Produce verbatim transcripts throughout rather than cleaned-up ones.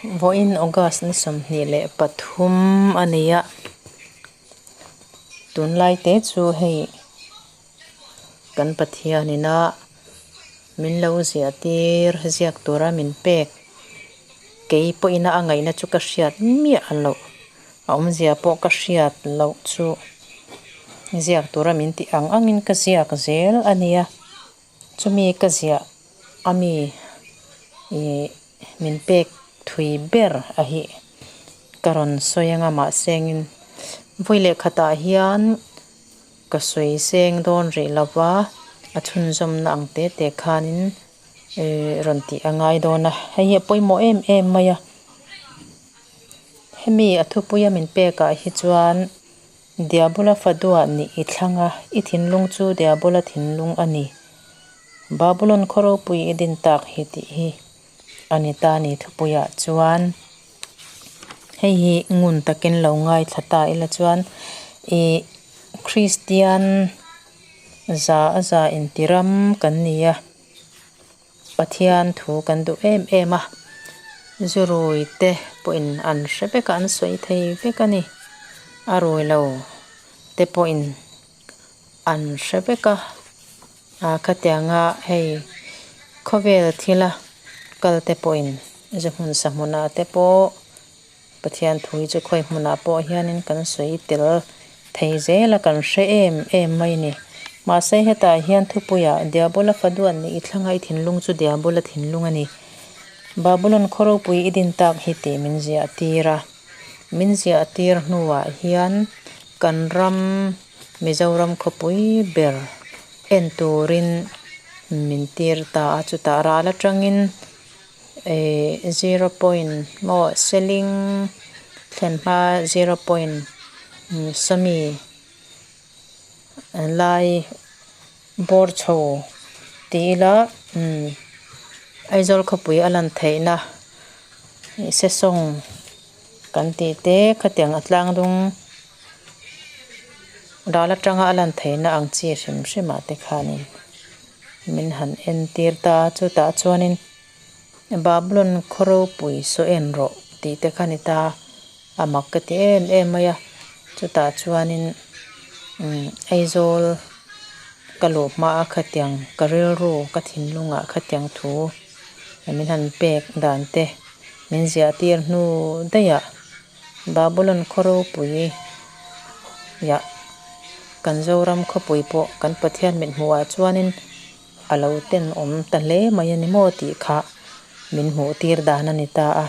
Vawiin August ni sawmhnih le pathum a ni a. Tunlai te chu hei kan Pathianin a min lo ziah tir, ziak tura min pek. Kei pawhin a ngaina chu ka hriat miah lo. A awmzia pawh ka hriat lo chu. Ziak tura min ti ang angin ka ziak zel a nia. Chumi ka ziah a mi, i, min pek thui ber a hi ka rawn sawi anga, mahse, vawi leh khatah hian ka sawi seng dawn rih lo va, a chhunzawmna ang te te khanin, eh, rawn tih a ngai dawn a. Hei hi a pawimawh em em mai a. Hemi a thupuia min pekah hi chuan, Diabola fadua nih i thlang a, i thinlung chu Diabola thinlung a ni. Babulon khaw ropui i din tak hi tih hi a ni ta ni thupuiah chuan. Hei hi ngun takin lo ngaithla ta ila chuan, i, Kristian za a za inti ram kan ni a. Pathian thu kan duh em em a. Zu rui te pawhin an hre vek a, an sawi thei vek a ni. A rui lo te pawhin an hre vek a. A, khatianga hei khawvel thila kal te pawhin, zu hmun sa hmuna te pawh, Pathian thu hi chu khawi hmunah pawh hianin kan sawi tel thei zel a, kan hre em em mai ni. Mahse, hetah hian thupuia, Diabola fadua nih i thlang a, i thinlung chu Diabola thinlung a ni. Babulon khaw ropui i din tak hi tih min ziah tir a. Min ziah tir hnuah hian kan ram Mizoram khawpui ber en turin min tir ta a, chutah ral aṭangin, eh, zero point maw, selling thlen hma zero point, mm, sawmi, eh, lai bawr chho ti ila, mm, Aizawl khawpui a lan theihna, eh, sesawng kan tih te, khatiang a tlang dung ral aṭanga a lan theihna ang chi hrim hrima te khanin min han en tir ta. Chutah chuanin Babulon khaw ropui saw en rawh tih te kha ni ta, a mak ka ti em em mai a. Chutah chuanin, um, Aizawl ka luh hma a khatiang, ka rilru, ka thinlungah khatiang thu min han pek dan te min ziah tir hnu daiah, Babulon khaw ropui ah kan Zoram khawpui pawh kan Pathian mithmuhah chuanin a lo tenawm ta hle mai a ni maw tih kha min hmuh tir dan a ni ta a,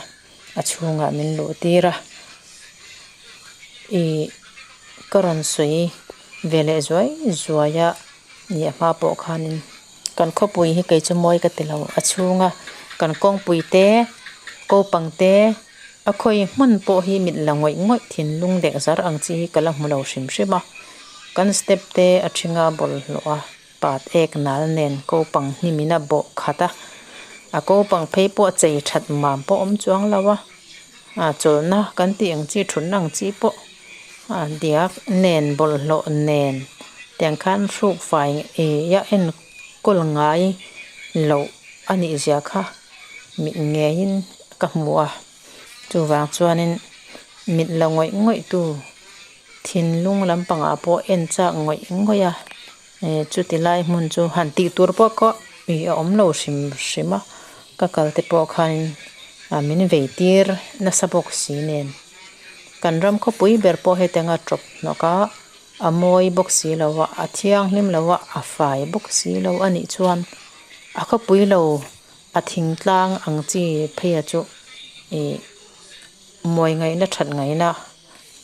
a chhungah min luh tir a. I, ka rawn sawi ve leh zuai zuai a, i, a hma pawh khanin kan khawpui hi kei chu mawi ka ti lo, a chhunga kan kawngpui te, kopang te, a khawi hmun pawh hi mit la ngawih ngawih thinlung dek zar ang chi hi ka la hmu lo hrim hrim a. Kan step te a ṭhinga bawlhhlawh a, pat ek nal nen kopang hnimin a bawh khat a. A kopang phei pawh chei ṭhat mam pawh awm chuang lo a. A, chawlhna kan tih ang chi, ṭhutna ang chi pawh, a, diak nen, bawlhhlawh nen, tiang khan hruk fai, e, a enkawl ngai loh a nih zia kha mit ngeiin ka hmu a. Chuvang chuanin mit la ngawih ngawihtu thinlung lampangah pawh en chak ngawih ngawih a, e, chuti lai hmun chu han tih tur pawh kha, e, a awm lo hrim hrim a, ka kal te pawh khan, a, min vei tir nasa bawk si nen. Kan ram khawpui ber pawh hetianga ṭawp hnawk a, a mawi bawk si lo a, a thianghlim lo a, a fai bawk si lo a nih chuan, a khawpui lo, a thingtlang ang chi pheia chu, e, mawi ngaihna, ṭhat ngaihna,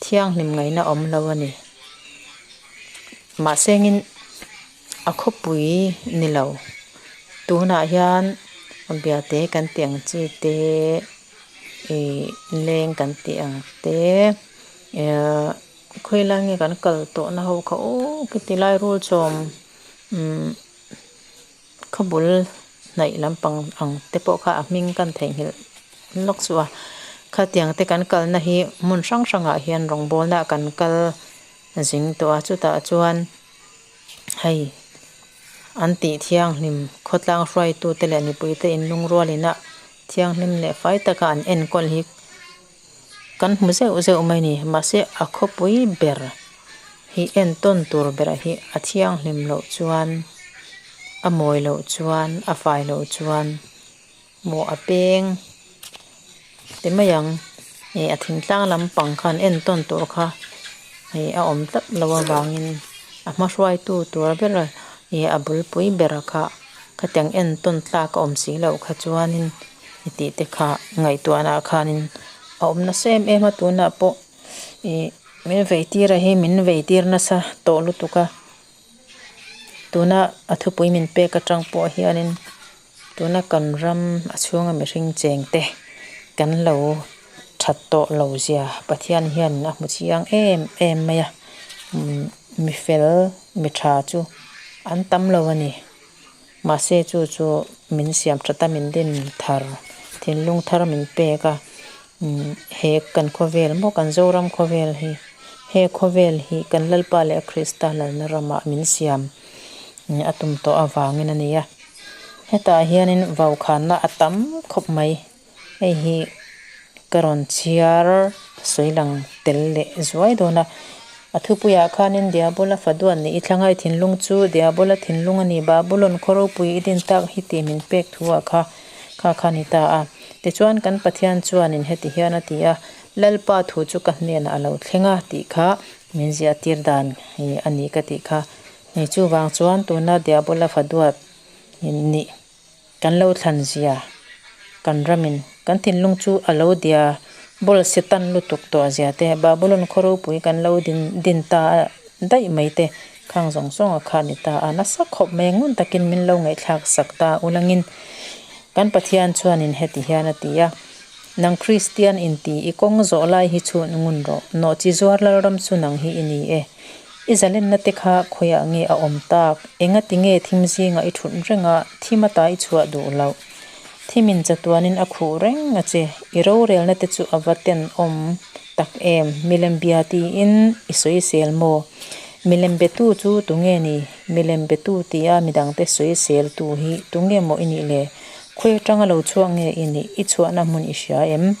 thianghlim ngaihna awm lo a ni. Mahse, a khawpui ni lo. Tunah hian biate kan tih ang chi te, e, leng kan tih ang te, e, khawi lai nge kan kal tawhna ho kha aw, ka ti lai rul chawm, um, khaw bul hnaih lampang ang te pawh kha a hming kan theihnghilh lawk chu a. Khatiang te kan kalna hi hmun hrang hrangah hian rawngbawlna kan kal zing tawh a, chutah chuan hei an tih thianghlim khawtlang hruaitu te leh mipui te inlungrualin a thianghlim le fai taka an enkawl hi kan hmu zeuh zeuh mai ni. Mahse, a khawpui ber hi entawn tur ber hi a thianghlim loh chuan, a mawi loh chuan, a fai loh chuan, maw a peng ti mai ang. E, a thingtlang lampang khan entawn tur kha, e, a awm tlat lo avangin a hmahruaitu tur ber, e, a bulpui ber kha, khatiang entawn tlak a awm si loh kha chuanin i tih te kha ngaihtuahna khanin a awm nasa em em a. Tunah pawh, e, min veitir a hi min veitir nasa tawh lutuk a. Tuna a thupui min pek aṭang pawh hianin, tuna kan ram a chhunga mihring cheng te kan lo ṭhat tawh lo zia Pathian hianin a hmu chiang em em mai a. Mm, mi fel, mi ṭha chu an tam lo a ni. Mahse, chu chu min siam ṭhat a, min din thar, thinlung thar min pek a. Mm, he kan khawvel maw, kan Zoram khawvel hi, he khawvel hi kan Lalpa leh Krista lalna ramah min siam, mm, a tum tawh avangin a ni a. Hetah hianin vau khanna a tam khawp mai. Hei hi ka rawn chhiar sawi lang tel leh zuai dawn a. A thupuiah khanin Diabola faduat ni i thlangai thinlung chu Diabola thinlung a ni, Babulon khaw ropui i din tak hi tih min pek thu a kha, kha kha ni ta a. Tichuan kan Pathian chuanin heti hian a ti a, Lalpa thu chu ka hnenah a lo thleng a tih kha min ziah tir dan hi a ni ka tih kha. Ni chu vang chuan tuna Diabola faduat ni kan lo thlan zia, kan ramin kan thinlung chu a lo dia, Babul Setan lutuk tawh zia te, Babulon khaw ropui kan lo din, din ta a daih mai te, khang zawng zawng a kha ni ta a, nasa khawp mai ngun takin min lo ngaihthlak sak ta u langin, kan Pathian chuanin heti hian a ti a, nang Kristian inti i kawng zawh lai hi chhun ngun rawh, nawhchi zuar lalram chu nang hi i ni e. I zalenna te kha khawiah nge a awm tak? Engati nge thim zinga i thut reng a, thim ata i chhuah duh loh? Thimin chatuanin a khuh reng a che, i rorelna te chu a va tenawm tak em. Milem bia tiin i sawisel maw? Milem betu chu tunge ni? Milem betu tia midangte sawiseltu hi tunge maw i nih le? Khawi aṭanga lo chhuak nge i nih? I chhuahna hmun i hria em?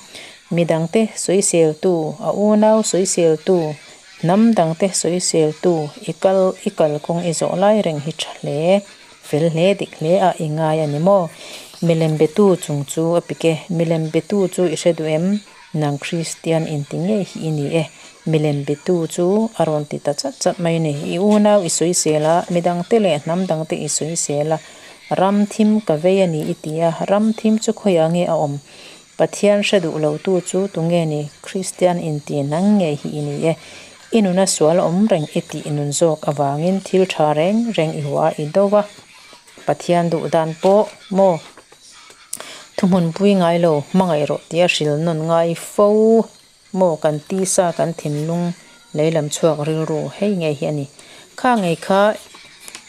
Midangte sawiseltu, a unau sawiseltu, hnam dangte sawiseltu, i kal, i kalkawng i zawh lai reng hi ṭha hle, fel hle, dik hle a i ngai a ni maw? Milem betu chung chu a pik e, milem betu chu i hre duh em? Nang Kristian inti ngei hi i ni e. Milem betu chu a rawn ti ta chat chat mai ni. I unau i sawisel a, midangte leh hnam dangte i sawisel a, ram thim ka vei a ni i ti a, ram thim chu khawiah nge a awm? Pathian hre duh lotu chu tunge ni? Kristian inti nang ngei hi i ni e. I nuna sual awm reng i tih nun zawk avangin thil ṭha reng reng i hua i do va. Pathian duh dan pawh maw, thuhmunpui ngai lo, hmangaih rawh tia hril nawn ngai fo maw, kan tisa, kan thinlung leilam chhuak rilru hei ngei hi a ni. Kha ngei kha,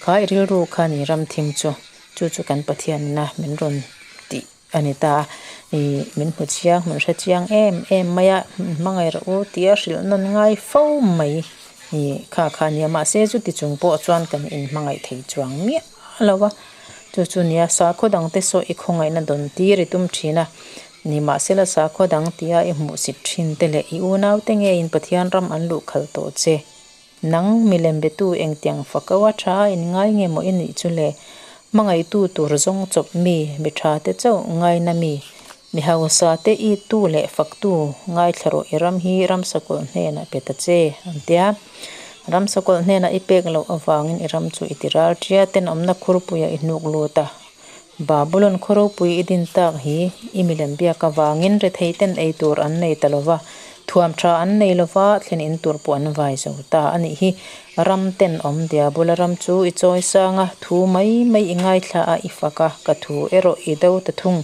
kha i rilru kha ni ram thim chu, chu chu kan Pathian ina min rawn tih a ni ta, i, min hmu chiang, min hre chiang em em mai a, hmangaih rawh u tia hril nawn ngai fo mai, i, kha kha nia, mahse, chuti chung pawh chuan kan inhmangaih thei chuang miah lo va. Chu chu nia, sakhaw dangte saw i khawngaihna dawn tir i tum ṭhin a, nimahsela, sakhaw dang tia i hmuhsit ṭhin te leh i unau te ngeiin Pathian ram an luh khal tawh che. Nang milem betu engtiang fakaua ṭha inngai nge maw i nih chu le? Hmangaihtu tur zawng chawp mi, mi ṭha te chauh ngaina mi, mi hausa te ittu leh faktu ngaithla rawh, i ram hi ram sakawlh hnenah pe ta che, an tia. Ram sakawlh hnenah i pek loh avangin i ram chu i ti ral ṭia, tenawmna khurpuiah i hnuk lut a. Babulon khaw ropui i din tak hi i milem biak avangin rethei ten ei tur an nei ta lo va, thuam ṭha an nei lo va, thlen in tur pawh an vai zo ta a nih hi. Ram tenawm Diabola ram chu i chawisang a, thu mai mai i ngaithla a, i fak a, ka thu erawh i do ta thung.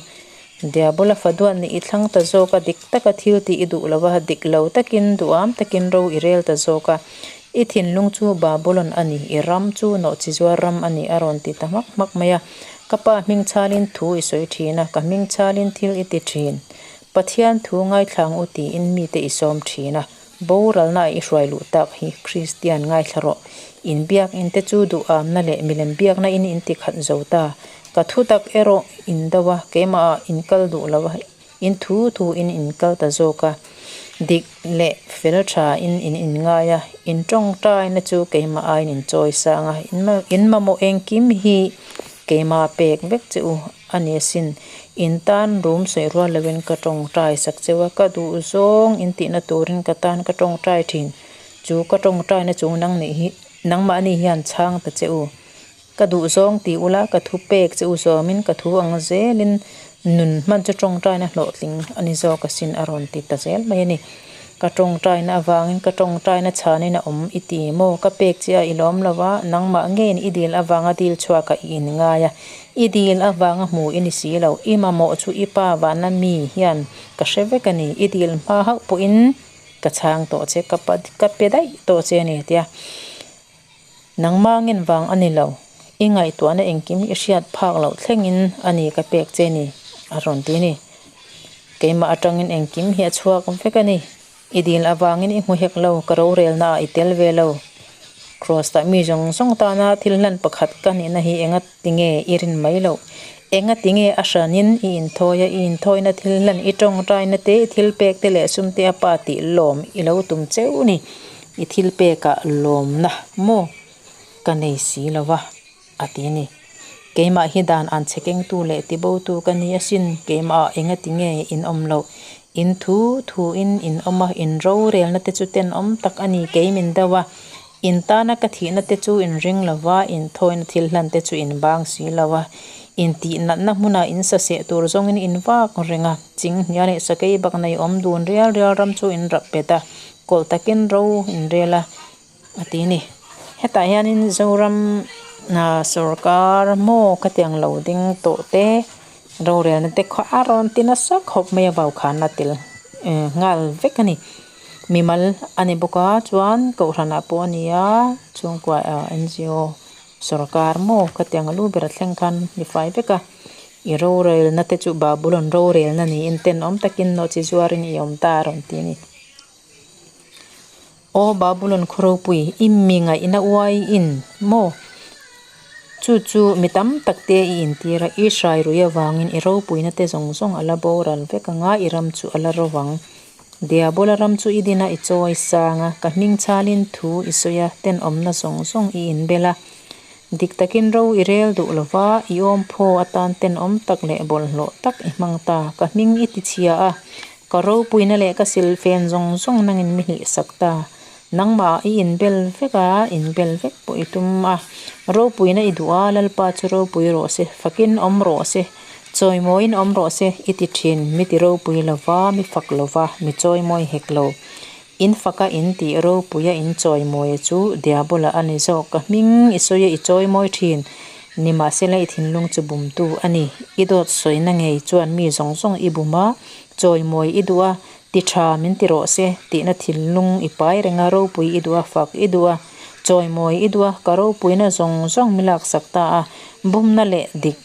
Diabola faduat ni i thlang ta zawk a, dik taka thil tih i duh lo va, dik lo takin, duham takin ro i rel ta zawk a. I thinlung chu Babulon a ni, i ram chu nawhchizuar ram a ni, a rawn ti ta hmak hmak mai a. Ka pa hming chhalin thu i sawi ṭhin a, ka hming chhalin thil i ti ṭhin. Pathian thu ngaithla ang u tiin mite i sawm ṭhin a. Boralnaah i hruai luh tak hi Kristian ngaithla rawh. Inbiak in te chu duhamna leh milem biakna in in ti khat zo ta. Ka thutak erawh in do a, keima in kal duh lo a, in thu thu in in kal ta zawk a. Dik le fel ṭha in in inngai a, in ṭawngṭaina chu keima aiin in chawisang a. In ma-, in mamawh engkim hi keima pek vek che u a ni asin. In tan rum sawi rual lovin ka ṭawngṭai sak che u a, ka duh zawng in tihna turin ka tan ka ṭawngṭai ṭhin. Chu ka ṭawngṭaina chu nangni hi, nangmahni hian chhang ta che u. Ka duh zawng ti ula, ka thupek che u zawmin ka thu ang zelin nun hman chu ṭawngṭaina hlawhtling a ni zawk asin a rawn ti ta zel mai a ni. Ka ṭawngṭaina avangin ka ṭawngṭaina chhanin a awm i ti maw? Ka pek che a, i lawm lo va, nangmah ngeiin i dil avanga dil chhuaka i inngai a, i dil avanga hmu i ni si lo, i mamawh chu i pa vana mi hian ka hre vek a ni, i dil hma hauh pawhin ka chhang tawh che, ka pa, ka pe daih tawh che a ni tia. Nangma ngen vang a ni lo, i ngaihtuahna engkim i hriat phak loh thlengin a ni ka pek che ni, a rawn ti ni. Keima aṭangin engkim hi a chhuak vek a ni. I dil avangin i hmu hek lo, ka rorelna ah i tel ve lo. Cross-a mi zawng zawng tana thil hlan pakhat ka nihna hi enga tinge i rin mai lo? Enga tinge a hranin i inthawi a, i inthawina thil hlan, i ṭawngṭaina te, i thil pek te leh sum te a pa tih lawm i lo tum cheu ni? I thil pekah lawmna maw ka nei si lo va, a ti ni. Keimah hi dan an chhe kengtu leh tibotu ka ni asin, keimah enga tinge in awm lo. In thu thu in in awm a, in rorelna te chu tenawm tak a ni, kei min do a. In tana ka thihna te chu in ring lo va, inthawina thil hlan te chu in bang si lo a. In tihnatna hmuna in saseh tur zawngin in vak reng a. Ching hnia leh sakei bak nei awm dun rial rial ram chu in rap pet a. Kawlh takin ro in rel a, a ti ni. Hetah hianin Zoram, a, sawrkar maw ka ti ang lo ding tawh te, rorelna te kha a rawn ti nasa khawp mai a, vau khanna tel, eh, nghal vek a ni. Mimal a ni bawk a, chuan kohhranah pawh a ni a, chhungkua, a, N G O sawrkar maw ka ti ang a, lu ber a thleng khan mi fai vek a. I rorelna te chu Babulon rorelna niin tenawm takin nawhchi zuarin i awm ta a rawn ti ni. Aw Babulon khaw ropui, i mi ngaihna uaiin maw chu chu mi tam tak te i intir a, i hrai rui avangin i ropuina te zawng zawng a la boral vek ang a, i ram chu a la ro ang. Diabola ram chu i din a, i chawisang a, ka hming chhalin thu i sawi a, tenawmna zawng zawng i inbel a. Dik takin ro i rel duh lo va, i awmphaw atan tenawm tak leh bawlhhlawh tak i hmang ta, ka hming i tichhia a, ka ropuina leh ka silfen zawng zawng nangin mi hlih sak ta. Nangmah i inbel vek a, inbel vek pawh i tum a. Ropuina i duh a, Lalpa chu ropui rawh se, fakin awm rawh se, chawimawiin awm rawh se, i ti ṭhin, mi ti ropui lo va, mi fak lo va, mi chawimawi hek lo. In faka in tih ropuia in chawimawi chu Diabola a ni zawk, ka hming i sawi a, i chawimawi ṭhin. Nimahsela i thinlung chu bumtu a ni. I dawt sawina ngei chuan mi zawng zawng i bum a, chawimawi i duh a, ti ṭha min ti rawh se, tihna thinlung i pai reng a, ropui i duh a, fak i duh a, chawimawi i duh a, ka ropuina zawng zawng mi lak sak ta a, bumna leh dik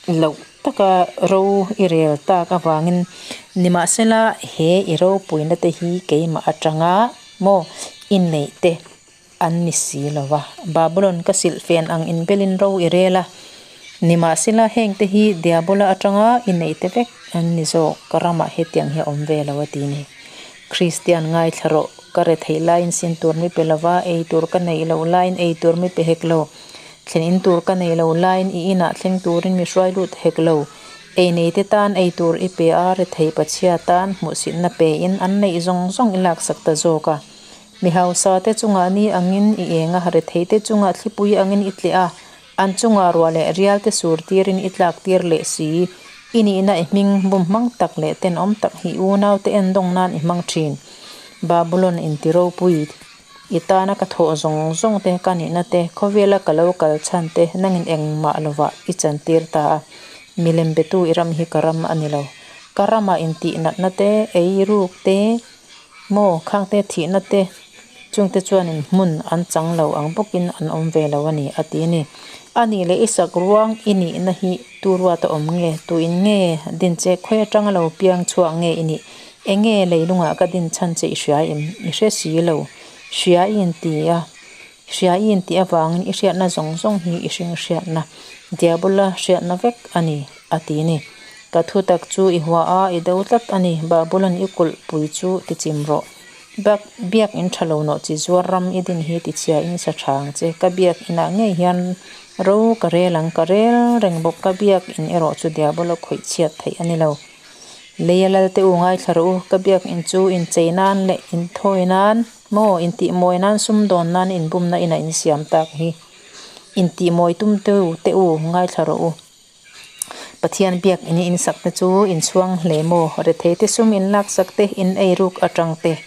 loh taka ro i rel tak avangin, nimahsela he i ropuina te hi keimah aṭanga maw i neih te an ni si lo va. Babulon ka silfen ang inbelin ro i rel a, nimahsela heng te hi Diabola aṭanga i neih te vek an ni zawk, ka ramah hetiang hi a awm ve lo a ti ni. Kristian ngaithla rawh, ka rethei laiin sin tur mi pe lo va, ei tur ka neih loh laiin ei tur mi pe hek lo. Thlen in tur ka nei lo laiin i inah thleng turin mi hruai lut hek lo. Ei nei te tan ei tur i pe a, rethei pachhia tan hmuhsitna pein an neih zawng zawng i lak sak ta zawk a. Mi hausa te chungah ni angin i eng a, rethei te chungah thlipui angin i tleh a, an chungah ruah leh rial te sur tirin i tlak tir leh si. I nihna i hming bum hmang tak leh tenawm tak hi unau te en dawng nan i hmang ṭhin. Babulon inti ropui. I tana ka thawh zawng zawng te, ka nihna te, khawvela ka lo kal chhan te, nangin engmah lovah i chantir ta a. Milem betu i ram hi ka ram a ni lo. Ka rama intihnatna te, ei ruk te, maw khang te thihna te, chungte chuanin hmun an chang lo ang bawkin an awm ve lo a ni, a ti a ni. A nih leh i sak ruang i nihna hi tu ruata awm nge, tuin nge, din che khawi aṭanga lo piang chhuak nge i nih? Enge leilungah ka din chhan che i hria em? I hre si lo. Hria i inti a, hria i inti avangin i hriatna zawng zawng hi i hring hriatna. Diabola hriatna vek a ni, a ti ni. Ka thutak chu i hua a, i do tlat a ni, Babulon i kulhpui chu tichim rawh. Bak, biak in ṭha lo nawh chi zuar ram i din hi tichia in sa ṭha ang che. Ka biak inah ngei hian ro ka rel ang, ka rel reng bawk, ka biak in erawh chu Diabola khawih chhiat theih a ni lo. Leia lal te u, ngaithla rawh u, ka biak in chu in chei nan leh in thawi nan maw, in tih mawi nan, sumdawn nan in bumna ina in siam tak hi. In tih mawi tum te u, te u, ngaithla rawh u. Pathian biak in in sak te chu in chhuang hle maw, rethei te sum in lak sak te, in ei ruk aṭang te,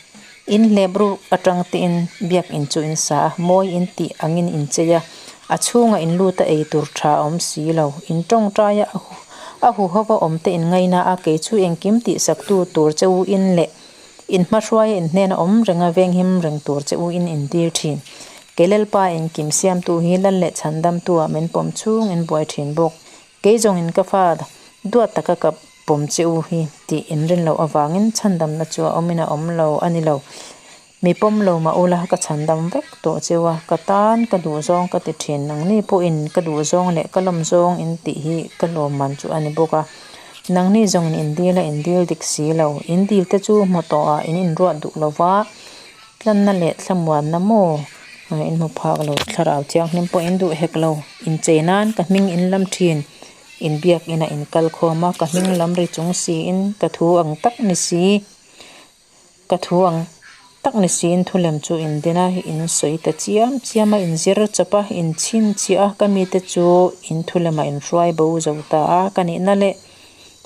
in hlep ruk aṭang te in biak in chu in sa a, mawi in tih angin in chei a, a chhunga in lut a ei tur ṭha awm si lo, in ṭawngṭai a, a hu, a hu hova awm te in ngaina a, kei chu engkim tih sak tu tur che u in leh, in hmahruai in hnena awm renga venghim reng tur che u in in dil ṭhin. Kei Lalpa engkim siamtu hi lal leh chhandamtu a min pawm chhung in buai ṭhin bawk. Kei zawngin ka fa duat taka ka pawm che u hi, tih in rin loh avangin chhandamna chu a awmin a awm lo a ni lo. Mi pawm lo mah ula ka chhandam vek tawh che u a, ka tan ka duh zawng ka ti ṭhin, nangni pawhin ka duh zawng leh ka lawm zawng in tih hi ka lawmman chu a ni bawk a. Nangni zawngin in dil a, in dil dik si lo, in dil te chu hmu tawh a, in inruat duh lo va. Tlanna leh thlamuanna maw, a, in hmu phak lo, Thlarau Thianghlim pawh in duh hek lo, in chei nan ka hming in lam ṭhin, in biak ina in kal khawm a, ka hming lam ri chung si in ka thu ang tak ni si, ka thu ang tak ni si in thu lem chu in din a, in sawi ta chiam chiam a, in zir chawp a, in chhin chhia a, ka mi te chu in thu lema in hruai bo zo ta a, ka nihna leh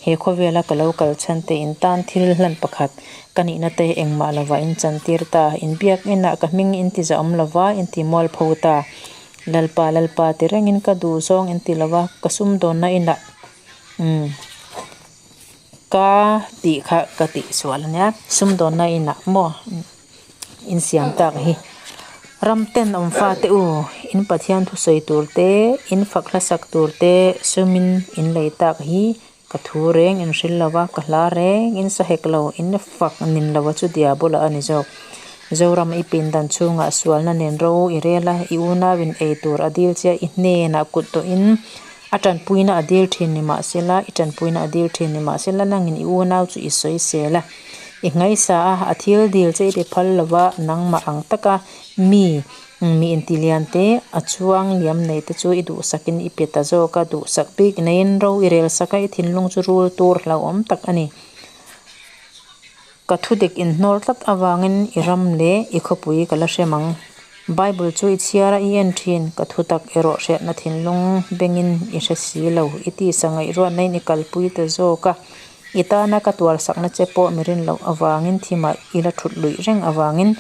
he khawvela ka lo kal chhan te in tan thil hlan pakhat ka nihna te engmah lova in chantir ta, in biak ina ka hming in ti zahawm lova in ti mualpho ta. Lalpa, Lalpa ti rengin ka duh zawng in ti lova, ka sumdawnna ina, um, ka tih kha ka tih sual a nia, sumdawnna ina maw, in siam tak hi. Ram ten awm fa te u, in Pathian thu sawi tur te, in fak hla sak tur te, sumin in lei tak hi, ka thu reng in hril lova, ka hla reng in sa hek lo, in fak nin lova chu Diabola a ni zawk. Zoram i pindan chhunga sualna nen ro i rel a, i unauin ei tur a dil che a, i hnena kut tawh in a ṭanpuina a dil ṭhin ni mah sela, i ṭanpuina a dil ṭhin ni mah sela, nangin i unau chu i sawisel a, i ngaisa a, a thil dil che i pe phal lova, nangmah ang taka mi, mi intilian te, a chuang liam nei te chu i duhsakin i pe ta zawk a, duhsak bik neiin ro i rel sak a, i thinlung chu rul tur hlauhawm tak a ni. Ka thudik in hnawl tlat avangin i ram leh i khawpui ka la hrem ang. Bible chu i chhiar a i en ṭhin, ka thutak erawh hriatna thinlung bengin i hre si lo, i tisa ngaihruatnain i kalpui ta zawk a. I tana ka tuarsakna che pawh mi rin loh avangin thima i la ṭhut luih reng avangin,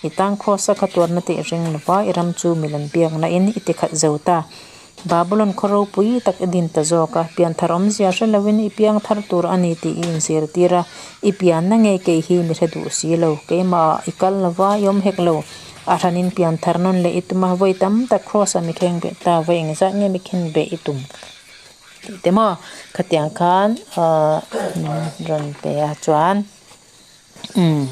i tan cross-a ka tuarna tih reng lova, i ram chu milem biaknain i ti khat zo ta. Babylon khaw ropui tak i din ta zawk a, pianthar awmzia hre lovin i piangthar tur a ni tih i inzirtir a, i pianna ngei kei hi mi hre duh si lo, keimah i kal lova i awm hek lo. A hranin pianthar nawn leh i tum a, vawi tam tak cross-a mi kheng beh ta, vawi engzat nge mi khen beh i tum. Tih te maw, khatiang khan, ah, rawn pe a chuan, um,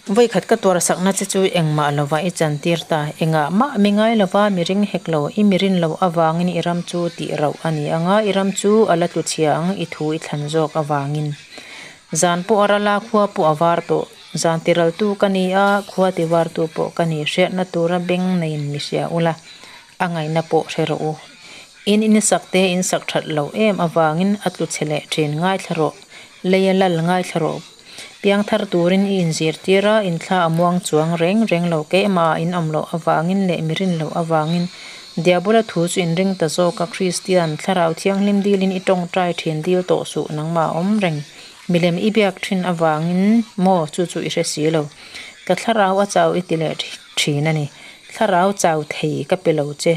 vawi khat ka tuarsakna che chu engmah lova i chantir ta, engah mah mi ngai lova mi ring hek lo, i mi rin loh avangin i ram chu tih rauh a ni ang a, i ram chu a la tlu chhia ang, i thu i thlan zawk avangin. Zan pawh a ral a, khua pawh a var tawh, zan ti raltu ka ni a, khua ti vartu pawh ka ni, hriatna tura beng neiin mi hria ula, a ngaina pawh hre rawh u. In in sak te in sak ṭhat lo em avangin a tlu chhe leh ṭhin, ngaithla rawh. Leia lal, ngaithla rawh. Piangthar turin i inzirtir a, in thla a muang chuang reng reng lo, keimah in awm loh avangin leh mi rin loh avangin Diabola thu chu in ring ta zawk a, Kristian, Thlarau Thianghlim dilin i ṭawngṭai ṭhin dil tawh suh nangma awm reng. Milem i biak ṭhin avangin maw chu chu i hre si lo. Ka thlarau a chau i ti leh ṭhi-, ṭhin a ni. Thlarau chau thei ka pe lo che.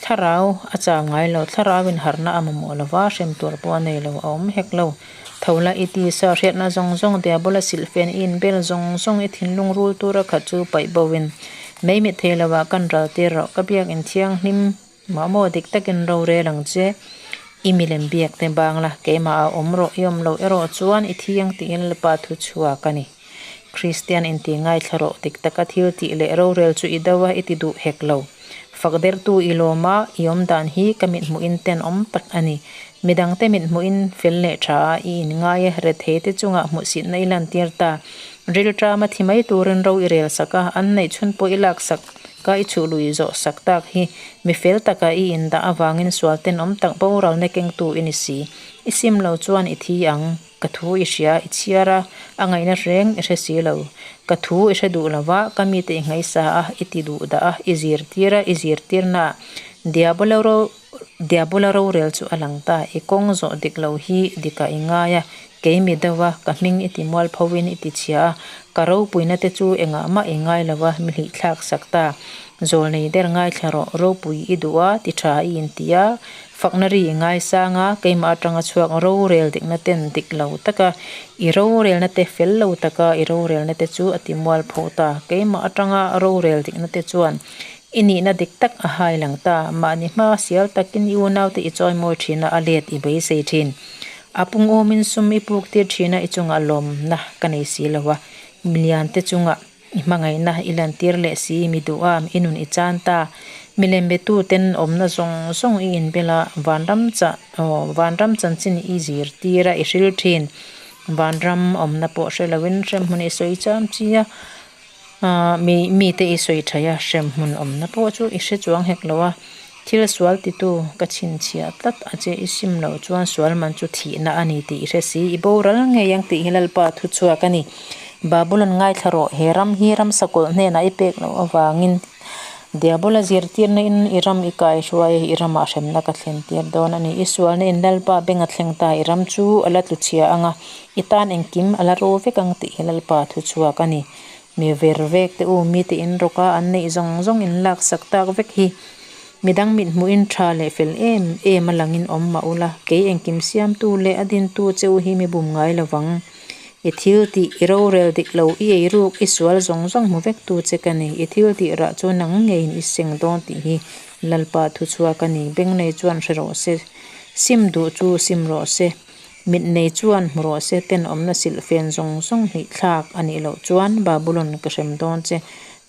Thlarau a chau ngai lo, thlarauin harna a mamawh lova, hrem tur pawh a nei lo, a awm hek lo. Tho la, i tisa hriatna zawng zawng, Diabola silhfen i inbel zawng zawng, i thinlung rul tura khat chu paih boin, mei mit thei lova kan raltir rawh, ka biak in thianghlim mah maw dik takin ro rel ang che. I milem biak te bang la, keimah a awm rawh, i awm lo erawh chuan i thiang tiin Lalpa thu chhuak a ni. Kristian inti ngaithla rawh, dik taka thil tih leh rorel chu i do a, i ti duh hek lo. Fakdertu i lawm a, i awm dan hi ka mithmuin tenawm tak a nih. Midangte mithmuin fel le ṭha i inngai a, retheite chunga hmusietna i lantir ta. Rilṭam a thi mai turin ro i rel sak a, an nei chhun pawh i laksak ka i chhuh lui zawh sak tak hi mi fel taka i indah avangin sual tenawm tak boralna kengtu i ni si. I sim lo chuan i thi ang, ka thu i hria, i chhiar a, a ngaihna reng i hre si lo. Ka thu i hre duh lo va, ka mite i ngaisa a, i ti duh dah a, i zirtir a, i zirtirna. Diabola ro, Diabola rorel chu a lang ta, i kawng zawh dik lo hi dika i ngai a, kei mi deuh a, ka hming i ti mualphoin i ti chhia a, ka ropuina te chu engah mah i ngai lo va, mi hlihthlak sak ta. Zawlnei der ngaithla rawh, ropui i duh a, ti ṭha i inti a, fakna ri i ngaisang a, keima aṭanga chhuak rorel dikna ten dik lo taka, i rorelna te fel lo taka, i rorelna te chu a ti mualpho ta, keima aṭanga rorel dikna te chuan i nihna dik tak a hai lang ta, mahni hma sial takin i unaute i chawimawi ṭhin a, a let i beisei ṭhin. A pung umin sum i puktir ṭhin a, i chunga lawmna ka nei si lo a, miliante chunga i hmangaihna i lantir leh si, mi duh am, i nun i chan ta. Milem betu ten awmna zawng zawng i inbel a, vanram cha-, aw, vanram chanchin i zirtir a, i hril ṭhin. Vanram awmna pawh hre loin hremhmun i sawi cham chi a, a, mi, mite i sawi thei a, hremhmun awmna pawh chu i hre chuang hek lo a. Thil sual titu ka chhinchhiah tlat a che, i sim lo chuan sual man chu thihna a ni tih i hre si, i boral ngei ang tih hi Lalpa thu chhuak a ni. Babulon ngaithla rawh, he ram hi ram sakawlh hnena i pek loh avangin Diabola zirtirna in i ram i kaihruai a, i ramah hremna ka thlentir dawn a ni. I sualna in Lalpa benga thleng ta, i ram chu a la tlu chhia ang a, i tan engkim a la ro vek ang tih hi Lalpa thu chhuak a ni. Mi ver vek te u, mite inrawka an neih zawng zawng in laksak tak vek hi midang mithmuin ṭha leh fel em em a langin awm mah ula, kei engkim siamtu leh a dintu che u hi mi bum ngai lovang. I thil tih, i rorel dik lo, i eiruk, i sual zawng zawng hmu vektu che ka ni. I thil tih rah chu nang ngeiin i seng dawn tih hi Lalpa thu chhuak a ni. Beng nei chuan hre rawh se, sim duh chu sim rawh se, mit nei chuan hmu rawh se, tenawmna silhfen zawng zawng hlihthlak a nih loh chuan Babulon ka hrem dawn che.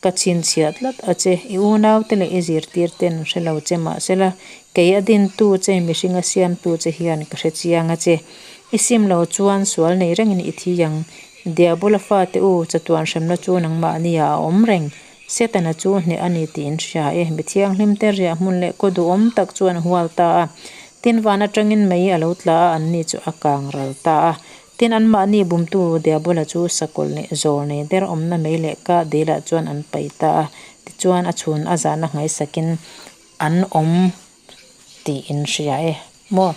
Ka chhinchhiah tlat a che, i unaute leh i zirtirten hre lo che, mahsela, kei a dintu che, mihring a siamtu che hian ka hre chiang a che. I sim lo chuan sual nei rengin i thi ang. Diabola fate u, chatuan hremna chu nangmahnia a awm reng. Setana chu hneh a ni tiin hria e. Mi thianghlimte riahhmun leh khaw duhawm tak chuan hual ta a. Tin, van aṭangin mei a lo tla a, anni chu a kang ral ta a. Tin, anmahni bumtu Diabola chu sakawlh leh zawlnei der awmna mei leh ka delah chuan an pai ta a. Tichuan a chhun a zana nghaisakin an awm tih in hria e. Maw,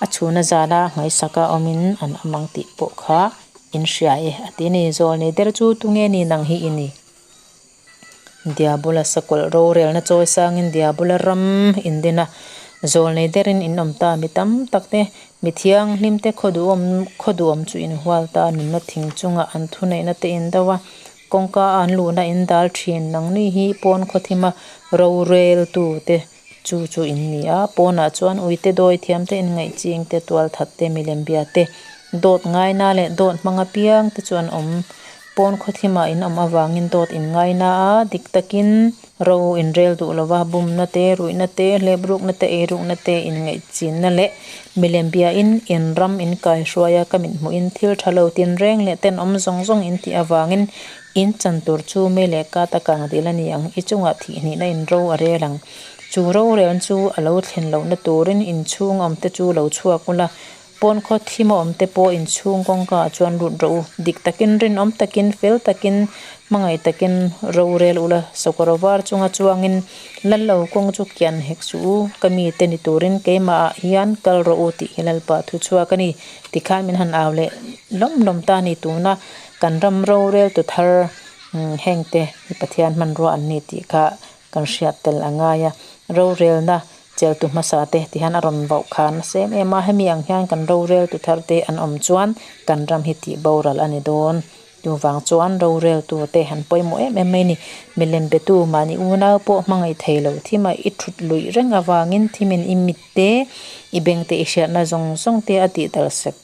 a chhun a zana ngaisaka awmin an awm ang tih pawh kha in hria e, a ti ni. Zawlnei der chu tunge ni nang hi i ni? Diabola sakawlh rorelna chawi sangin Diabola ram in dena zawlnei derin in awm ta. Mi tam tak te, mi thianghlim te, khaw duhawm, khaw duhawm chu in hual ta, nunna thing chunga an thuneihna te in do a, kawngka an luhna in dal ṭhin. Nangni hi pawn khaw thima roreltu te chu chu in ni a, pawnah chuan uite dawi thiam te, inngaihchiang te, tualthat te, milem bia te, dawt ngaina leh dawt hmang apiang te chu an awm. Pawn khaw thima in awm avangin dawt in ngaina a, dik takin ro in rel duh lova, bumna te, ruihna te, hleprukna te, eirukna te, inngaihchianna leh milem biain in ram in kaihruaia ka mithmuin thil ṭha lo tinreng leh tenawm zawng zawng in tih avangin in chan tur chu mei leh ka taka kang dil a ni ang. I chungah thih hnihna in ro a rel ang. Chu rorel chu a lo thlen lohna turin in chhung awm te chu lo chhuak ula, pawn khaw thima awm te pawh in chhung kawngkaah chuan lut rawh u. Dik takin, rinawm takin, fel takin, hmangaih takin rorel ula. Sakawr var chunga chuangin lal lo kawng chu kian hek suh u. Ka mite ni turin keimaah hian kal rawh u tih hi Lalpa thu chhuak a ni. Tikhan min han au leh lawm lawm ta ni tuna kan ram roreltu thar, mm, hengte hi Pathian hmanrua an ni tih kha kan hriat tel a ngai a. Rorelna cheltu hmasa te, ti hian a rawn vauh khan a sem em a, hemi ang hian kan roreltu thar te an awm chuan kan ram hi tih boral a ni dawn. Chuvang chuan roreltu te han pawimawh em em mai ni. Milem betu mahni unau pawh hmangaih thei lo thima i thut luih reng avangin thimin i mit te, i beng te, i hriatna zawng zawng te a tih tal sek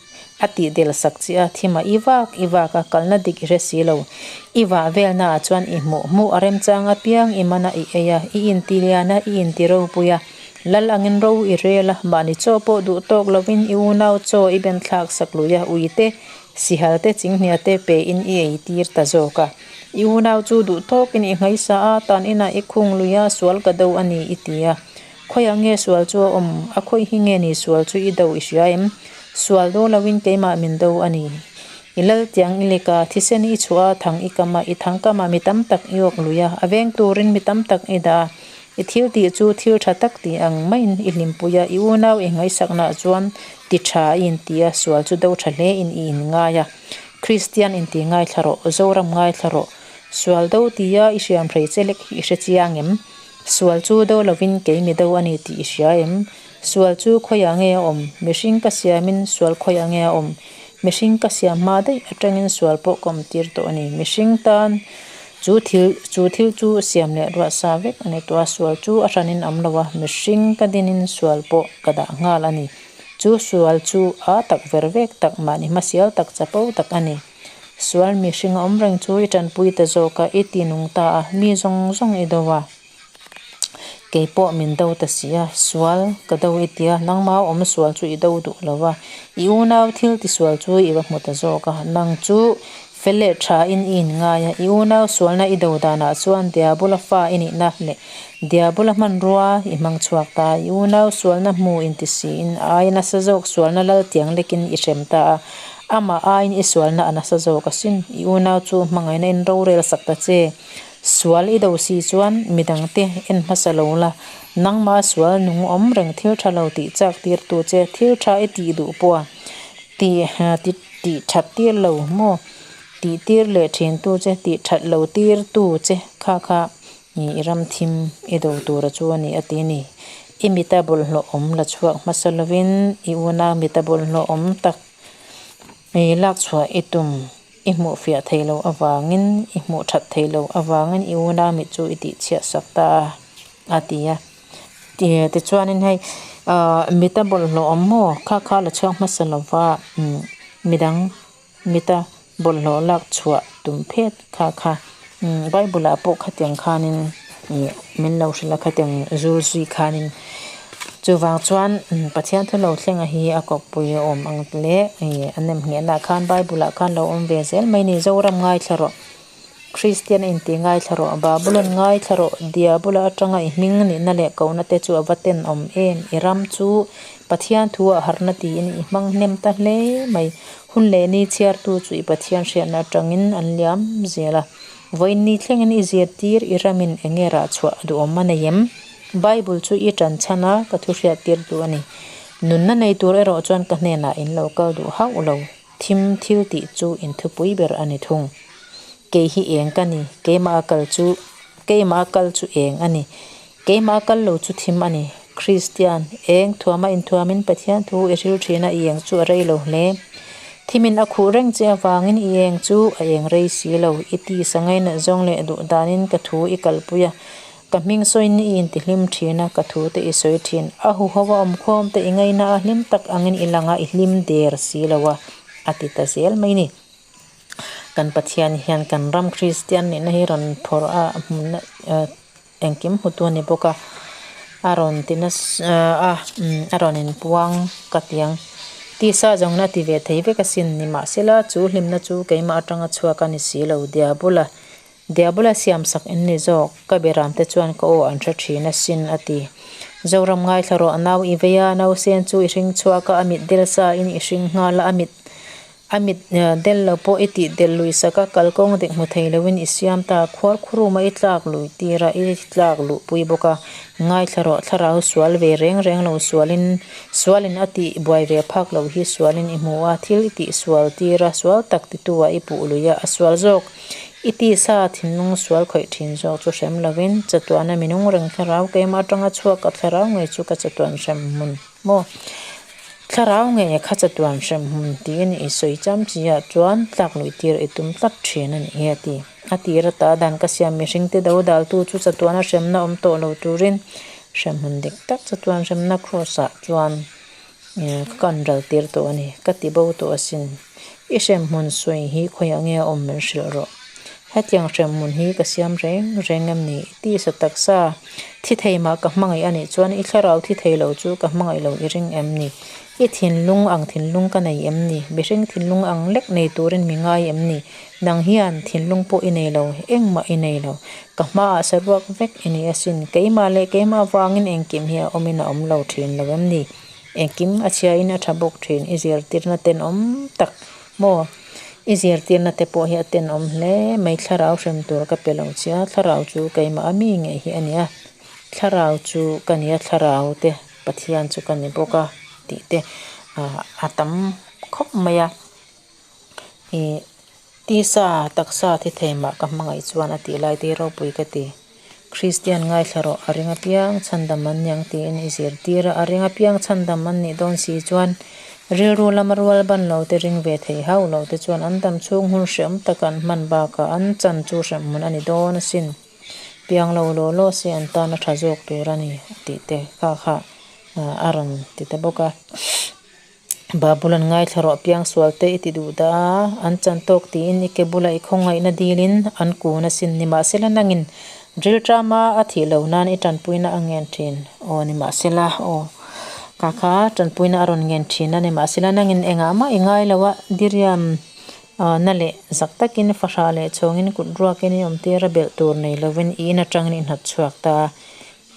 a ti del sak che a, thima i vak, i vak a kalna dik i hre si lo. I vak velna a chuan i hmuh, hmuh a remchang apiang, i mana i ei a, i inti liana, i inti ropui a. Lal angin ro i rel a, mahni chaw pawh duh tawk lovin i unau chaw i ben thlak sak lui a, ui te, sihal te, chinghnia te pe in i ei tir ta zawk a. I unau chu duh tawkin i ngaisa a, tan ina i khung lui a, sual ka do a ni i ti a. Khawiah nge sual chu a awm? A khawi hi nge ni sual chu i do i hria em? Sual do lovin keimah min do a ni. I lal tiang i lek a, thisen i chhuah a, thang i kam a, i thang kam a mi tam tak i awk lui a, a veng turin mi tam tak i dah a. I thil tih chu thil ṭha tak ti ang maiin i hlimpui a, i unau i ngaisakna chuan ti ṭha i inti a, sual chu do ṭha hle in i inngai a. Kristian inti ngaithla rawh, Zoram ngaithla rawh. Sual do tia i hriam hrei che lek hi i hre chiang em? Sual chu do lovin kei mi do a ni tih i hria em? Sual chu khawiah nge a awm? Mihring ka siamin sual khawiah nge a awm? Mihring ka siam hma daih aṭangin sual pawh ka awm tir tawh a ni. Mihring tan chu thil, chu thil chu siam leh ruah sa vek a ni tawh a, sual chu a hranin awm lo a, mihring ka dinin sual pawh ka dah nghal a ni. Chu sual chu a tak ver vek tak, mahni hmasial tak, chapo tak a ni. Sual mihring a awm reng chu i ṭanpui ta zawk a, i ti nung ta a, mi zawng zawng i do a. Kei pawh min do ta si a, sual ka do i ti a, nangma awm sual chu i do duh lo a. I unau thil ti sual chu i va hmu ta zawk a, nang chu fel leh ṭha in i inngai a. I unau sualna i do danah chuan Diabola fa i nihna leh Diabola hmanrua i hmang chhuak ta. I unau sualna hmu inti si in, a ai nasa zawk sualna lal tiang lekin i hrem ta a. Amah aiin i sualna a nasa zawk asin. I unau chu hmangaina in rorel sak ta che. Sual i do si chuan midangte en hmasa lo la, nangma sual nung awm reng, thil ṭha lo tih chak tirtu che, thil ṭha i tih duh pawh a, tih, tih, tih ṭhat tir lo maw? Tih tir leh ṭhintu che, tih ṭhat lo tirtu che kha kha i, i ram thim i do tura chu a ni a ti ni. I mita bawlhhlawh awm la chhuak hmasa lovin, i unau mita bawlhhlawh awm tak i lak chhuah i tum, i hmuh fiah thei lo avangin, i hmuh ṭhat thei lo avangin i unau mit chu i tihchhiah sak ta a, a ti a. Ti, tichuanin hei, ah, mita bawlhhlawh awm maw? Kha kha la chhuak hmasa lova, um, midang mita bawlhhlawh lak chhuah tum phet kha kha, um, Bible-ah pawh khatiang khanin, i, min lo hrilh a, khatiang zul zui khanin. Chuvang chuan, um, Pathian thu lo thlenga hi a kawppui a awm ang le, i, a nem nghehna khan Bible-ah khan lo awm ve zel mai ni. Zoram ngaithla rawh. Kristian inti ngaithla rawh, Babulon ngaithla rawh, Diabola aṭanga i hming nihna leh kona te chu a va tenawm em. I ram chu Pathian thu a harna tiin i hmang hnem ta hle mai. Hun leh ni chhiartu chu i Pathian hriatna aṭangin an liam zel a. Vawiin ni thlengin i zirtir, i ramin eng nge rah chhuah duhawm a nei em? Bible chu i ṭan chhan a, ka thu hriattirtu a ni. Nunna nei tur erawh chuan ka hnenah in lo kal duh hauh lo. Thim thil tih chu in thupui ber a ni thung. Kei hi eng ka ni, keimah a kal chu, keimah a kal chu eng a ni. Keimah a kal lo chu thim a ni. Kristian, eng thuama inthuamin Pathian thu i hril ṭhin a, i eng chu a rei lo hle. Thimin a khuh reng che avangin i eng chu a eng rei si lo. I tisa ngaina zawng leh duh danin ka thu i kalpui a, ka hming sawiin i intihlim ṭhin a, ka thu te i sawi ṭhin. A huhova awm khawm te i ngaina a hlim tak angin i lang a, i hlim der si lo a, a ti ta zel mai ni. Kan Pathian hian kan ram Kristian nihna hi rawn phawrh a, hmun, eh, engkim hmutu a ni bawk a, a rawn tina s-, eh, a, mm, a rawn inpuang ka ti ang. Tisa zawngin a ti ve thei vek asin, nimahsela chu hlimna chu keimah aṭanga chhuak a ni si lo, Diabola, Diabola siamsak in ni zawk, ka beram te chuan ka aw an hre ṭhin asin, a ti. Zoram ngaithla rawh, nau i vei a, nausen chu i hring chhuak a, a mit del sa in i hring nghal a, a mit A mit, eh, del lo pawh i tih del lui sak a, kalkawng dek hmu thei loin i siam ta, khuar khuruma i tlak lui tir a, i tlak luh pui bawk a. Ngaithla rawh, thlarau sual ve reng reng lo sualin, sualin a tih buai ve phak lo hi sualin i hmu a, thil i tih sual tir a, sual tak titu a i puh lui a, a sual zawk i tisa thinlung sual khawih ṭhin zawk chu hrem lovin, chatuana minung reng thlarau keimah aṭanga chhuak ka thlarau ngei chu ka chatuan hremhmun maw? Thlarau ngei kha chatuan hremhmun tiin i sawi cham chi a chuan tlak lui tir i tum tlat ṭhin a nih hi a ti. A tir ata dan ka siam mihring te dodaltu chu chatuana hremna awm tawh lo turin hremhmun dik tak chatuan hremna cross-ah chuan eh, ka kan ral tir tawh a nih, ka ti bo tawh asin. I hremhmun sawi hi khawiah nge a awm min hrilh rawh. Hetiang hremhmun hi ka siam reng reng em ni? Tisa taksa thi thei mah ka hmangaih a nih chuan i thlarau thi thei lo chu ka hmangaih lo i ring em ni? I thinlung ang thinlung ka nei em ni? Mihring thinlung ang lek nei turin mi ngai em ni? Nang hian thinlung pawh i nei lo, engmah i nei lo. Ka hmaah saruak vek i ni asin. Keimah leh keimah avangin engkim hi a awmin a awm lo ṭhin lo em ni? Engkim a chhiain a ṭha bawk ṭhin. I zirtirna tenawm tak maw? I zirtirna te pawh hi a tenawm hle mai. Thlarau hrem tur ka pe lo che a, thlarau chu keimah a mi ngei hi a ni a. Thlarau chu ka ni a, thlarau te Pathian chu ka ni bawk a, tih te, a, a tam khawp mai a. I, tisa taksa thi thei mah ka hmangaih chuan a tih lai te ropui ka ti. Kristian ngaithla rawh, a ring apiang chhandam an ni ang tiin i zirtir a, a ring apiang chhandam an nih dawn si chuan rilru lama rual ban lo te, ring ve thei hauh lo te chuan an dam chhung hun hrehawm tak an hman bakah an chan chu hremhmun a ni dawn asin. Piang lo law law se an tan a ṭha zawk tur a ni, tih te kha kha, a, a rawn ti ta bawk a. Babulon ngaithla rawh, piang sual te i ti duh ta a, an chan tawk tiin i ke bula i khawngaihna dilin an kun asin. Nimahsela nangin rilṭama a thih lo nan i ṭanpuina a ngen ṭhin. Aw, nimahsela, aw, kha kha ṭanpuina a rawn ngen ṭhin a, nimahsela nangin engah mah i ngai lo a, diriam, a, na leh zak takin fahra leh chhawngin kut ruakin i awm tir a, belh tur nei lovin i in aṭangin i hnawt chhuak ta a.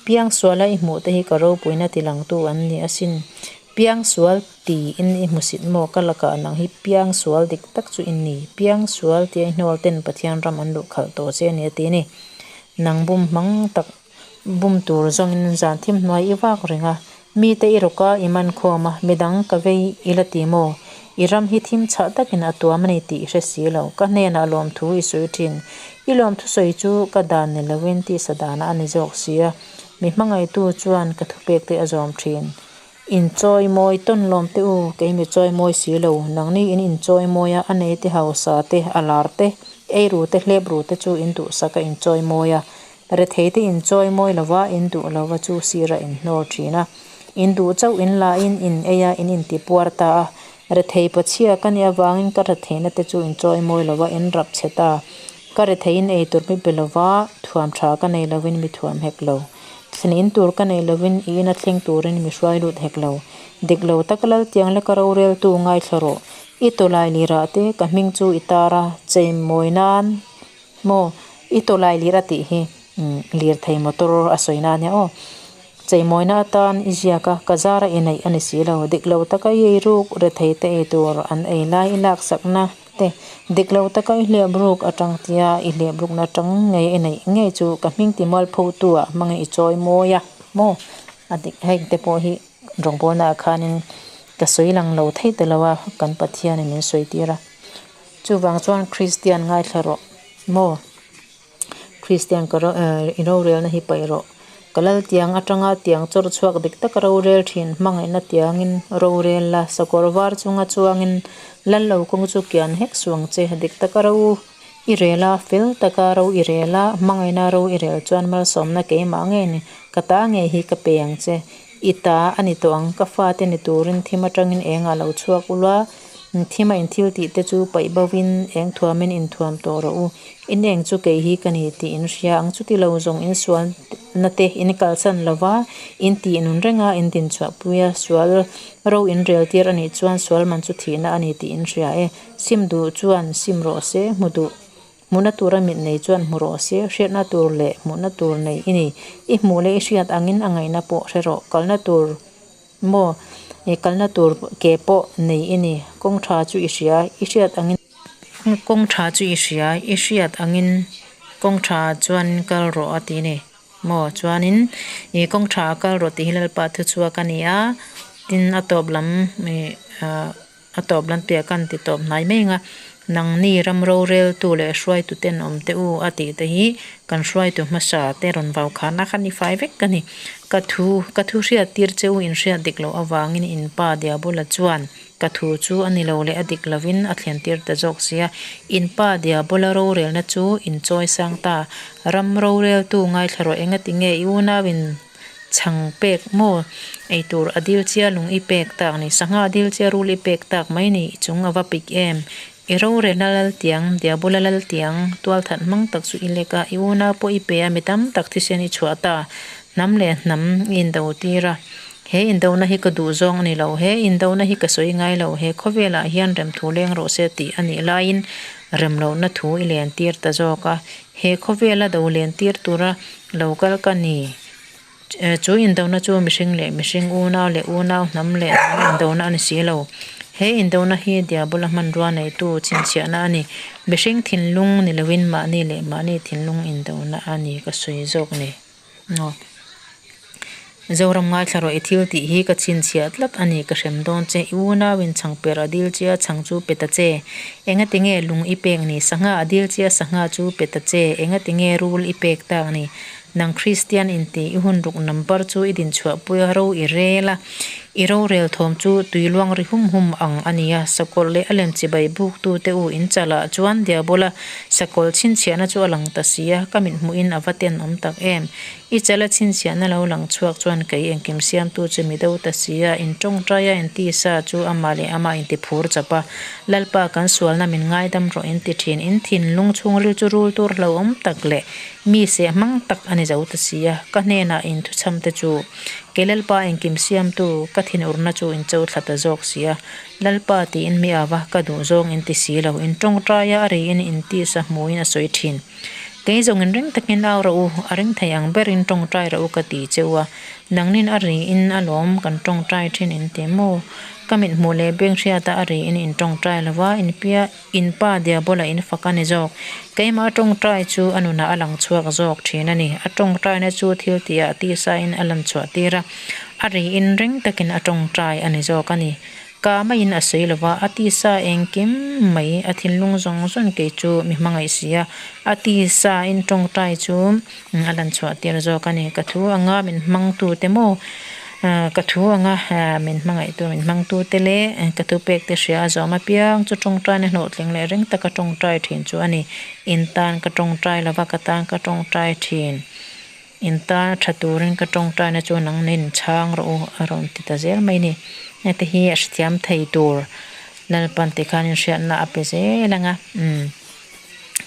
Piang suala i hmuh te hi ka ropuina tilangtu an ni asin. Piang sual tiin i hmusit maw, ka lakah nang hi piang sual dik tak chu in ni. Piang sual tia i hnawl ten Pathian ram an luh khalh tawh che a ni a ti ni. Nang bum hmang tak bum tur zawngin zan thim hnuai i vak ring a. Mite i ruka i man khawm a, midang ka vei i la ti maw? I ram hi thim chhah takin a tuam a ni tih hre si lo. Ka hnenah lawmthu i sawi ṭhin. I lawmthu sawi chu ka dan ni lovin tisa dana a ni zawk si a. Mi hmangaitu chuan ka thupek te a zawm ṭhin. Inchawimawi tawn lawm te u, kei mi chawimawi si lo, nangni in inchawimawi a, a nei te hausa te, a lar te, ei ru te, hlep ru te chu in duhsak a, inchawimawi a. Rethei te inchawimawi lova, in duh lova chu sira in hnawl ṭhin a. In duh chauh in la in, in ei a, in intipuar ta a. Rethei pachhia ka nih avangin ka retheina te chu inchawimawi lova, in rap chhe ta. Ka rethei in ei tur mi pe lova, thuam ṭha ka nei lovin mi thuam hek lo. Thlen in tur ka nei lovin i ina thleng turin mi hruai lut hek lo. Dik lo taka lal tiang le ka roreltu ngaithla rawh. I tawlai lirah te ka hming chu i tar a, cheimawi nan maw, i tawlai lir a tih hi, mm, lirthei motor a sawina a nia aw. Cheimawina atan i ziak a, ka zara i neih a ni si lo. Dik lo taka i ei ruk, rethei te ei tur an ei lai i laksakna te. Dik lo taka i hlep ruk aṭang tia, i hlep rukna aṭang ngei i neih ngei chu ka hming ti mal pho tu a hmang i chawimawi a maw? A dik heng te pawh hi rawngbawlna a khanin ka sawi lang lo thei ta lo a, kan Pathian in min sawi tir a. Chuvang chuan Kristian ngaithla rawh maw? Kristian ka ro-, eh, i rorelna hi paih rawh. Ka lal tiang aṭanga tiang chawr chhuak dik taka rorel ṭhin, hmangaihna tiangin rorel la, sakawr var chunga chuangin lal lo kawng chu kian hek suh ang che, dik taka ro i rel a, fel taka ro i rel a, hmangaihna ro i rel chuan malsawmna keimah nge ni, ka ta ngei hi ka pe ang che. I ta a ni tawh ang, ka fate ni turin thim aṭangin eng a lo chhuak ula, thima in thil tih te chu paih bovin eng thuamin in thuam tawh rawh u. In eng chu kei hi ka ni tih in hria ang, chuti lo zawng in sualna te in kalsan lova, in tih nun renga in din chhuahpui a, sual ro in rel tir a nih chuan sual man chu thihna a ni tih in hria e. Sim duh chuan sim rawh se, hmu duh, hmuhna tura mit nei chuan hmu rawh se, hriatna tur leh hmuhna tur nei i ni. I hmuh leh i hriat angin a ngaihna pawh hre rawh, kalna tur maw, e, kalna tur ke pawh nei i ni. Kawng ṭha chu i hria, i hriat angin, kawng ṭha chu i hria, i hriat angin kawng ṭha chuan kal rawh a ti ni. Maw, chuanin, e, kawng ṭha kal rawh tih hi Lalpa thu chhuak a ni a, tin a tawp lam, e, a, a tawp lam te kan ti tawp hnai mai ang a, nangni ram roreltu leh hruaitu ten awm te u a tih te hi kan hruaitu hmasa te rawn vau khanna khan i fai vek ka ni. Ka thu, ka thu hriat tir che u, in hriat dik loh avangin in pa Diabola chuan ka thu chu a ni lo leh a dik lovin a thlen tir ta zawk si a. In pa Diabola rorelna chu in chawi sang ta. Ram roreltu ngaithla rawh, engatinge i unauin chhang pek maw, ei tur a dil chie lung i pek tak ni, sangha a dil chie rul i pek tak mai ni, i chung a va pik em. I rorelna lal tiang, Diabola lal tiang, tualthat hmang tak chu i lek a, i unau pawh i pe a, mi tam tak thisen i chhuah ta, hnam le hnam i indo tir a. He indona hi ka duh zawng a ni lo, he indona hi ka sawi ngai lo, he khawvelah hian rem thu leng rawh se tih a nih laiin rem lohna thu i len tir ta zawk a. He khawvela do len tir tura lo kal ka ni. Eh, chu indona chu mihring leh mihring, unau leh unau, hnam leh hnam indona a ni si lo. He indona hi Diabola hmanrua neitu chhinchhiahna a ni. Mihring thinlung ni lovin mahni leh mahni thinlung indona a ni ka sawi zawk ni. Aw. Zoram ngaithla rawh, i thil tih hi ka chhinchhiah tlat a ni ka hrem dawn che. I unauin chhang per a dil chie chhang chu pe ta che. Engati nge lung i pek ni, sangha a dil chie sangha chu pe ta che. Engati nge rul i pek tak ni. Nang Kristian inti i hun ruk number chu i din chhuahpui a, ro i rel a. I rorel thawm chu tui luang ri hum hum ang a ni a. Sakawlh leh a lem chibai buktute u, in chalah chuan Diabola sakawlh chhinchhiahna chu a lang ta si a, ka mithmuhin a va tenawm tak em. I chala chhinchhiahna lo lang chhuak chuan kei engkim siamtu chu mi do ta si a, in ṭawngṭaia in tisa chu ama leh ama in ti phur chap a. Lalpa, kan sualna min ngaidam rawh in ti ṭhin, in thinlung chhungril chu rul tur hlauhawm tak leh mi seh hmang tak a ni zo ta si a. Ka hnenah in thuchham te chu, kei Lalpa engkim siamtu, ka thinurna chu in cho thla ta zawk si a. Lalpa tiin mi ava ka duh zawng in ti si lo, in ṭawngṭaia a riin in tisa hmuin a sawi ṭhin. Kei zawngin ring takin au rawh u, a ring thei ang berin ṭawngṭai rawh u ka ti cheu a. Nangnin a riin a lawm kan ṭawngṭai ṭhin in ti maw? Ka mithmuh leh beng hriata a riin in ṭawngṭai lo va, in pia, in pa Diabola in fak a ni zawk. Keimah a ṭawngṭai chu a nunah a lang chhuak zawk ṭhin a ni. A ṭawngṭaina chu thil tia tisain a lan chhuah tir a. A riin ring takin a ṭawngṭai a ni zawk a ni. Ka maiin a sawi lo va, a tisa engkim mai, a thinlung zawng zawn kei chu mi hmangaih si a. A tisa in ṭawngṭai chu, mm, a lan chhuah tir zawk a ni. Ka thu anga min hmangtu te maw? Ah, ka thu anga, ah, min hmangaihtu, min hmangtu te leh, eh, ka thu pek te hria zawm apiang chu ṭawngṭaina hlawhtling leh ring taka ṭawngṭai ṭhin chu a ni. In tan ka ṭawngṭai lo va, ka tan ka ṭawngṭai ṭhin. In tan a ṭha turin ka ṭawngṭaina chu nangnin chhang rawh u, a rawn ti ta zel mai ni. Heti hi a hrethiam thei tur Lalpan ti khan inhriatna a pe zel ang a. Mm.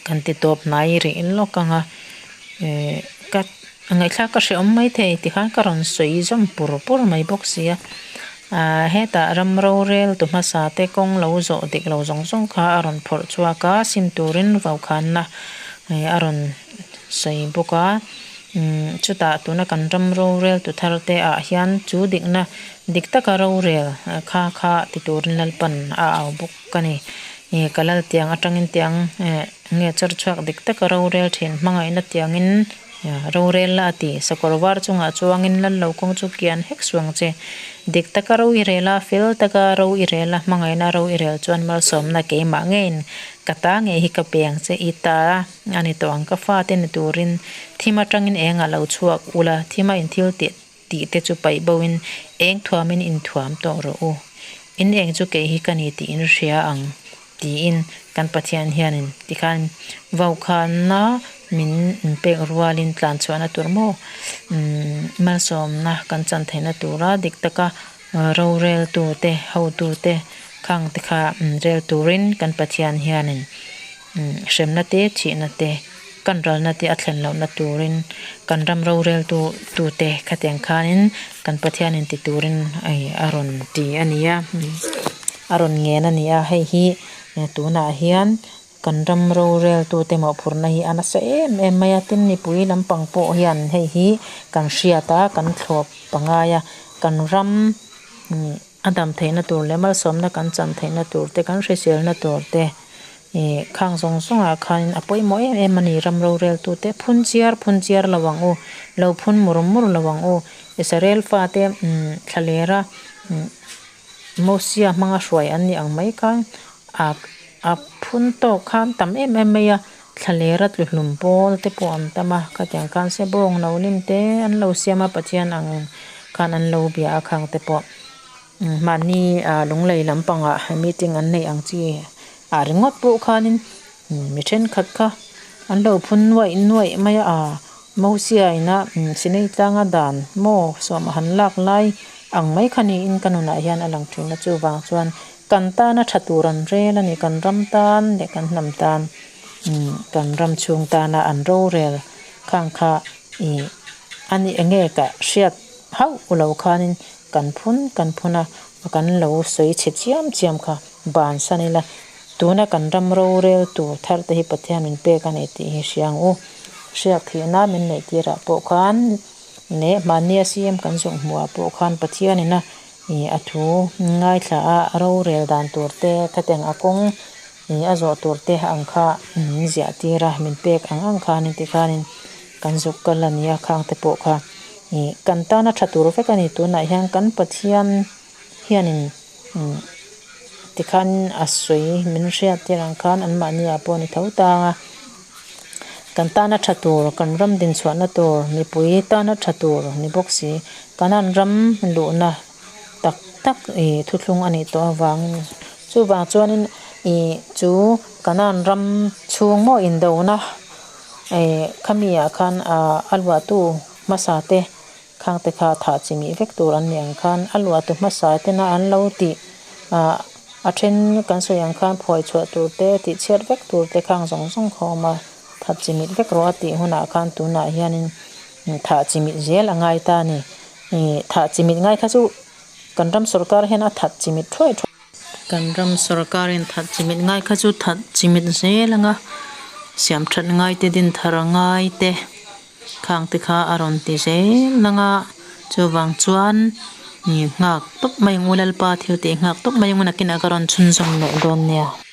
Kan ti tawp hnai rih lawk ang a. Eh, ka, a ngaihthla ka hreawm mai thei ti khan ka rawn sawi zawm pur pur mai bawk si a. Ah, heta ram roreltu hmasa te kawng lo zawh dik lo zawng zawng kha a rawn phawrh chhuak a, sim turin vaukhanna, eh, a rawn sawi bawk a. Mm, chutah tuna kan ram roreltu thar te ah hian chu dikna, dik taka rorel, eh, kha kha ti turin Lalpan a au bawk a ni. Eh, ka lal tiang aṭangin tiang, eh, nge char chhuak dik taka rorel ṭhin hmangaihna tiangin, eh, rorel la a ti. Sakawr var chungah chuangin lal lo kawng chu kian hek suh ang che. Dik taka ro i rel a, fel taka ro i rel a, hmangaihna ro i rel chuan malsawmna keimah ngeiin ka ta ngei hi ka pe ang che, i ta a ni tawh ang, ka fate ni turin thim aṭangin engah lo chhuak ula, thima in thil tih, tih te chu paih boin eng thuamin inthuam tawh rawh u. In eng chu kei hi ka ni tiin hria ang, tiin kan Pathian hianin ti khan vaukhanna min pek rualin tlan chhuahna tur maw, umm, malsawmna kan chan theihna tura dik taka, eh, roreltute, hotute, khang te kha, mm, rel turin kan Pathian hianin, mm, hremna te, thihna te, kan ralna te a thlen lohna turin kan ram roreltu, tute khatiang khanin kan Pathianin ti turin, ai, a rawn ti a ni a, mm, a rawn ngen a ni a. Hei hi, eh, tunah hian kan ram roreltute mawhphurhna hi a nasa em em mai a, tin mipui lampang pawh hian hei hi kan hriat a, kan thlawp a ngai a, kan ram, mm, a dam theihna tur leh malsawmna kan chan theihna tur te, kan hriselna tur te, eh, khang zawng zawngah khan a pawimawh em em a ni. Ram roreltute phun chiar, phun chiar lo ang u, lo phun mur mur lo ang u. Israel fate, mm, thlalera, mm, Mosia hmanga hruai an ni ang mai khan a, a phun tawk khan tam em em mai a, thlalera tlu hlum pawl te pawh an tam a, khatiang khan se bawng no lim te an lo siam a, Pathian ang khan an lo bia a, khang te pawh. Mm, mahni, a, Lunglei lampangah meeting an neih ang chi a ringawt pawh khanin, mm, mi ṭhenkhat kha an lo phun nuaih nuaih mai a, a, Mosia ina, mm, Sinai tlanga dan maw sawm a han lak lai ang mai kha niin ka nunah hian a lang ṭhin a, chuvang chuan kan tana ṭha tur an rel a ni, kan ram tan leh kan hnam tan, mm, kan ram chhung tana an rorel khang kha, i, a ni enge ka hriat hauh lo khanin kan phun, kan phun a, kan lo sawi chhe chiam chiam kha bansan ila. Tuna kan ram rorel tur tharte hi Pathian min pek a ni tih hi hria ang u. Hriak theihna min neih tirah pawh khan, leh mahnia siam kan zuk hmuhah pawh khan Pathian ina, i, a thu ngaithla a, rorel dan turte, thateng a kawng, i, a zawh turte ang kha min ziah tir a, min pek ang ang khanin ti khanin kan zuk kal a nia, khang te pawh kha, i, kan tana ṭha tur vek a ni. Tunah hian kan Pathian hianin, mm, tikhan a sawi min hriat tir ang khan anmahni a pawh ni tho ta a. Kan tana ṭha tur, kan ram din chhuahna tur, mipui tana ṭha tur ni bawk si. Kan ram luhna tak tak, i, thuthlung a nih tawh avangin, chuvang chuanin, i, chu kan ram chhung maw indona, e, khami ah khan, a, a luahtu hmasa te khang te kha thah chimit vek tur an ni ang khan, a luahtu hmasa tena an lo tih, a, a ṭhen kan sawi ang khan phuai chhuah turte, tih chhiat vek turte khang zawng zawng khawma that chimit vek rawh a tih hunah khan tunah hianin, mm, thah chimit zel a ngai ta ni. I, thah chimit ngai kha chu kan ram sorkar hian a that chimit thuai thuai. Kan ram sorkarin that chimit ngai kha chu that chimit zel anga, siam that ngai te, din thar ngai te, khang te kha a rawn ti zel anga. Chuvang chuan, i, nghak tawp mai ang u, Lalpa thil tih nghak tawp mai ang u, nakinah ka rawn chhunzawm leh dawn nia.